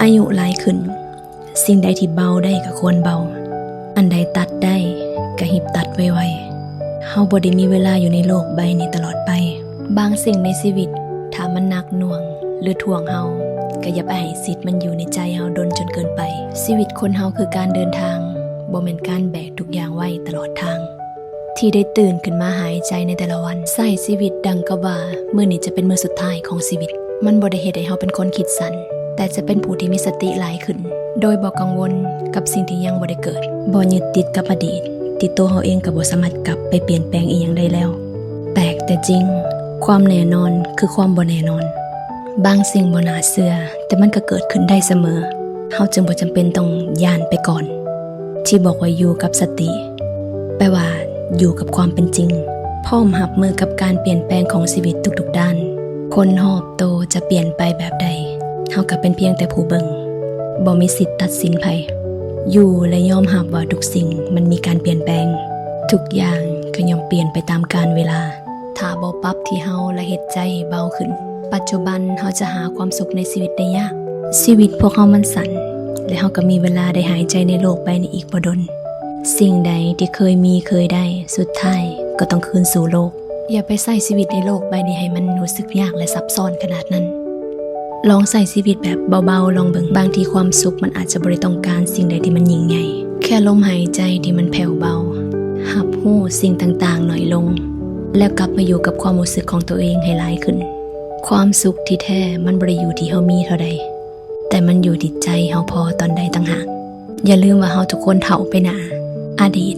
ອາຍຸຫຼາຍຂຶ້ນ, ສິ່ງໃດທີ່ເບົາໄດ້ກໍຄວນເບົາ, ອັນໃດຕັດໄດ້ກໍຮີບຕັດໄວໆ. ເຮົາບໍ່ໄດ້ມີເວລາຢູ່ໃນໂລກໃບນີ້ຕະຫຼອດໄປ. ບາງສິ່ງໃນຊີວິດ, ຖ້າມັນໜັກໜ່ວງ ຫຼື ຖ້ວງເຮົາ, ກໍຢ່າໄປໃຫ້ສິດມັນຢູ່ໃນໃຈເຮົາດົນຈົນເກີນໄປ. ຊີວິດຄົນເຮົາຄືການເດີນທາງ, ບໍ່ແມ່ນການແບກທຸກຢ່າງໄວ້ຕະຫຼອດທາງ. ທີ່ໄດ້ຕື່ນຂຶ້ນມາຫາຍໃຈໃນແຕ່ລະວັນ, ໃຊ້ຊີວິດດັ່ງກັບວ່າມື້ນີ້ຈະເປັນມື້ສຸດທ້າຍຂອງຊີວິດ. ມັນບໍ່ໄດ້ເຮັດໃຫ້ເຮົາເປັນຄົນຄິດສັ້ນ, ແຕ່ຈະເປັນຜູ້ທີ່ມີສະຕິຫຼາຍຂຶ້ນ, ໂດຍບໍ່ກັງວົນກັບສິ່ງທີ່ຍັງບໍ່ໄດ້ເກີດ, ບໍ່ຍຶດຕິດກັບອະດີດທີ່ຕົວເຮົາເອງກໍບໍ່ສາມາດກັບໄປປ່ຽນແປງອີ່ຫຍັງໄດ້ແລ້ວ. ແປກແຕ່ຈິງ, ຄວາມແນ່ນອນຄືຄວາມບໍ່ແນ່ນອນ. ບາງສິ່ງບໍ່ໜ້າເຊື່ອ, ແຕ່ມັນກໍເກີດຂຶ້ນໄດ້ສະເໝີ. ເຮົາຈຶ່ງບໍ່ຈຳເປັນຕ້ອງຢ້ານໄປກ່ອນ. ທີ່ບອກວ່າຢູ່ກັບສະຕິ, ແປວ່າຢູ່ກັບຄວາມເປັນຈິງ, ພ້ອມຮັບມືກັບການປ່ຽນແປງຂອງຊີວິດທຸກໆດ້ານ. ຄົນຮອບໂຕຈະປ່ຽນໄປແບບໃດ, ເຮົາກໍເປັນພຽງແຕ່ຜູ້ເບິ່ງ, ບໍ່ມີສິດຕັດສິນໃຜ. ຢູ່ ແລະ ຍອມຮັບວ່າທຸກສິ່ງມັນມີການປ່ຽນແປງ. ທຸກຢ່າງກໍຍ່ອມປ່ຽນໄປຕາມການເວລາ. ຖ້າບໍ່ປັບທີ່ເຮົາ ແລະ ເຮັດໃຈໃຫ້ເບົາຂຶ້ນ, ປັດຈຸບັນເຮົາຈະຫາຄວາມສຸກໃນຊີວິດໄດ້ຍາກ. ຊີວິດພວກເຮົາມັນສັ້ນ, ແລະ ເຮົາກໍມີເວລາໄດ້ຫາຍໃຈໃນໂລກໃບນີ້ອີກບໍ່ດົນ. ສິ່ງໃດທີ່ເຄີຍມີເຄີຍໄດ້, ສຸດທ້າຍກໍຕ້ອງຄືນສູ່ໂລກ. ຢ່າໄປໃຊ້ຊີວິດໃນໂລກໃບນີ້ໃຫ້ມັນຮູ້ສຶກຍາກ ແລະ ຊັບຊ້ອນຂະໜາດນັ້ນ. ລອງໃຊ້ຊີວິດແບບເບົາໆລອງເບິ່ງ. ບາງທີຄວາມສຸກມັນອາດຈະບໍ່ໄດ້ຕ້ອງການສິ່ງໃດທີ່ມັນຍິ່ງໃຫຍ່, ແຄ່ລົມຫາຍໃຈທີ່ມັນແຜ່ວເບົາ, ຮັບຮູ້ສິ່ງຕ່າງໆໜ້ອຍລົງ, ແລ້ວກັບມາຢູ່ກັບຄວາມຮູ້ສຶກຂອງຕົວເອງໃຫ້ຫຼາຍຂຶ້ນ. ຄວາມສຸກທີ່ແທ້ມັນບໍ່ໄດ້ຢູ່ທີ່ເຮົາມີເທົ່າໃດ, ແຕ່ມັນຢູ່ທີ່ໃຈເຮົາພໍຕອນໃດຕ່າງຫາກ. ຢ່າລືມວ່າເຮົາທຸກຄົນເຖົ້າໄປໜ້າ, ອະດີດ